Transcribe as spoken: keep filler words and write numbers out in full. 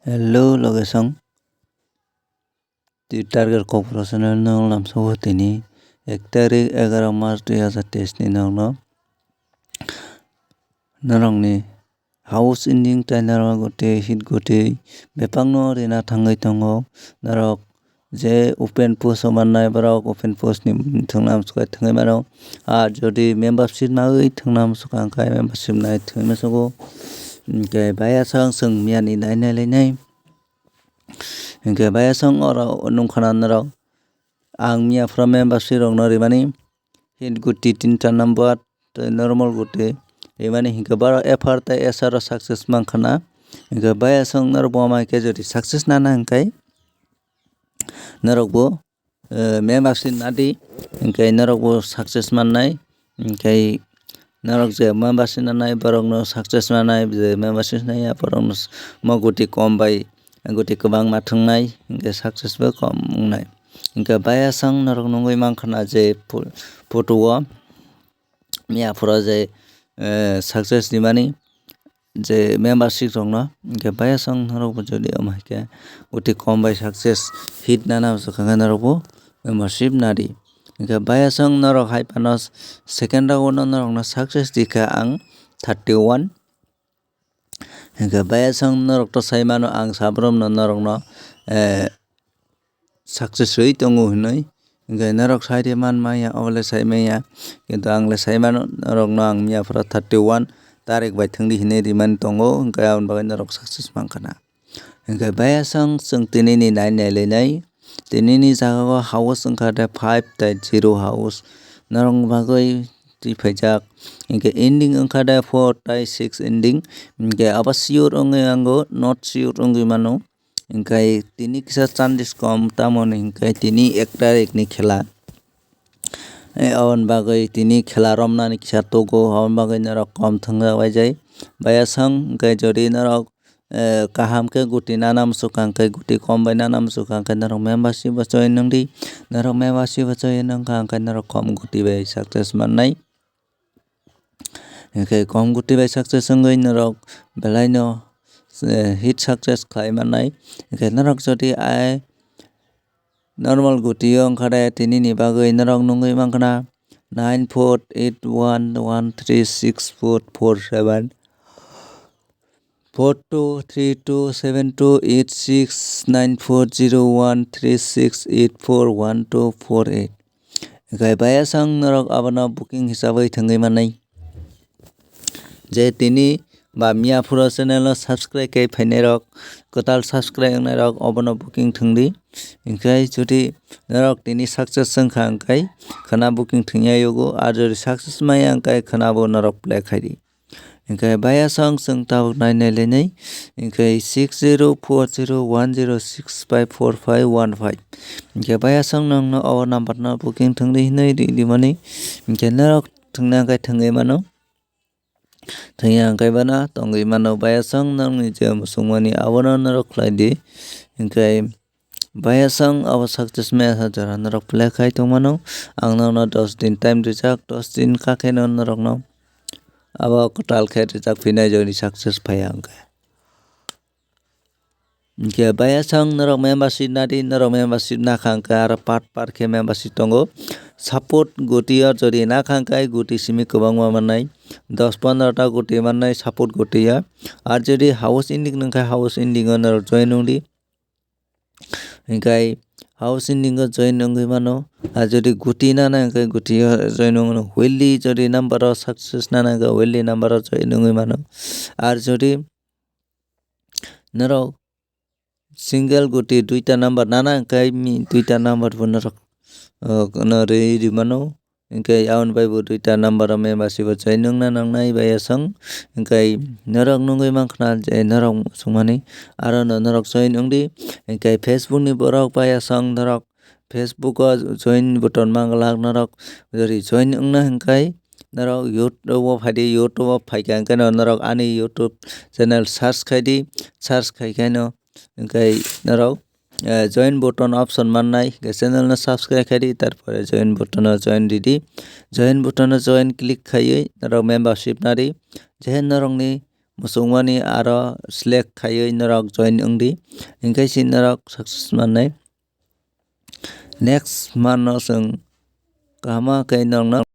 Hello, logesong. Twi target kokborok channel no lamsao tini ek tarik egaroh mas dui hazar teis ni nokno. Norokni house ending tai norok gotwi hit gotwi bebakno rina thangwi tongo. Norok je open post o mannai borok open post ni thwngna amswkha thwngwi mano. Ar jodi membership naiwi thwngna amswkha hwnkhe membership nai thwngwi masugo. Hwnkhe bayasang chwng miyani nai nailainai. Hwnkhe bayasang oro nungkhana norok ang miyaphuru membership rokno rimani. Hit gotwi tinta number tei normal gotwi rimani hwnkhe borok F R tei S R o success mankha na. Hwnkhe bayasang norok bo ama khe jodi success nana hwnkhe norok bo, eh, membership nadi hwnkhe norok bo success mannai. Hwnkhe norok je membership nanai borokno success nanai, je membership naiya borokno s-, mo gotwi kom bai gotwi kwbangma thwngnai hwnkhe success bo kom wngnai. Hwnkhe bayasang norok nungwi mankha na je pho-, photo o miyaphuru je, eh, success rimani je membership rokno, hwnkhe bayasang norok bo jodi omo hai khe gotwi kom bai success hit nana amswkha hwnkhe norok bo membership nadi. Hwnkhe bayasang norok hai phano second round o norokno success rikha ang thirty one. Hwnkhe bayasang norok to sai mano ang sabrumno norokno, eh, success rwi tongo hinwi. Hwnkhe norok sai de man manya, obo le sai manya. Kintu ang le sai mano norokno ang miyaphuru thirty one tarik bai thwngdi hinwi rimani tongo, hwnkhe aboni bagwi norok success mankha na. Hwnkhe bayasang chwng tinini nai nailainai. Tinini jaga o house wngkha de five tei zero house. Norokni bagwi twi phaijak. Hwnkhe ending wngkha de four tei six ending. Hwnkhe abo sure wngwi ango, not sure wngwi mano. Hwnkhe tini kisa chandis kom, tamoni hwnkhe tini ek tarikni khela. Eh, aboni bagwi tini khela romnani kisa tugo, aboni bagwi norok kom thwngjak bai jai. Bayasang hwnkhe jodi norok, eh, kaham khe gotwi nana muchukha hwnkhe gotwi kom bai nana muchukha hwnkhe norok membership bo join wngdi. Norok membership bo join wngkha hwnkhe norok kom gotwi bai success mannai. Hwnkhe kom gotwi bai success wngwi norok belaino, eh, hit success khlai mannai. Hwnkhe norok jodi ai normal gotwi o wngkha de tinini bagwi norok nungwi mankha na nine four eight one one three six four four seven, four two three two seven two eight six nine four zero one three six eight four one two four eight. Hwnkhe bayasang norok abono booking hisabwi thwngwi mannai. Je tini ba miyaphuru channel no subscribe khe phainai rok, kwtal subscribe wngnai rok obono booking thwngdi. Hwnkhe jodi norok tini success wngkha hwnkhe khwna booking thwngya yugo, ar jodi success maya hwnkhe khwna bo norok play khaidi. Hwnkhe bayasang chwng tabuk nai nailainai, hwnkhe six zero four zero one zero six five four five one five. Hwnkhe bayasang nokno o number no booking thwngdi hinwi ri rimani. Hwnkhe norok thwngna hwnkhe thwngwi mano. Thwngya hwnkhe bana tongwi mano bayasang nokni je muchungmani abono norok khlaidi. Hwnkhe bayasang abo success maya sa jora norok play khai tongmano. Ang nokno dos din time rijak, dos din kakheno norokno abo kwtal khe rijak phinai joni success phaiya hwnkhe. Hwnkhe bayasang norok membership nadi, norok membership nakha hwnkhe aro part part khe membership tongo. Support gotwi o jodi nakha hwnkhe gotwi simi kwbangma mannai, dos pondro ta gotwi mannai support gotwi o. Ar jodi house ending nangkha house ending o norok join wngdi. Hwnkhe house ending o join wngwi mano. Ar jodi gotwi nana hwnkhe gotwi o join wngwi mano. Weekly jodi number o success nana hwnkhe weekly number o join wngwi mano. Ar jodi norok single gotwi duita number nana hwnkhe mi duita number bo norok, uh, no rwi rimano. Hwnkhe aboni bai bo duita number o membership o join wngna nangnai bayasang. Hwnkhe norok nungwi mankha na je norok songmani aro no norok join wngdi. Hwnkhe Facebook ni borok bayasang norok Facebook o join button manglak norok jodi join wngna hwnkhe norok YouTube o phaidi, YouTube o phaikha hwnkhe no norok ani YouTube channel search khaidi, search khaikhe no hwnkhe norok, eh, join button option mannai hwnkhe channel no subscribe khaidi, tarpore join button o join ridi, join button o join click khaiwi norok membership nadi, je norokni muchungmani aro select khaiwi norok join wngdi, hinkhe si norok success mannai. Next month no chwng kaham khe norokno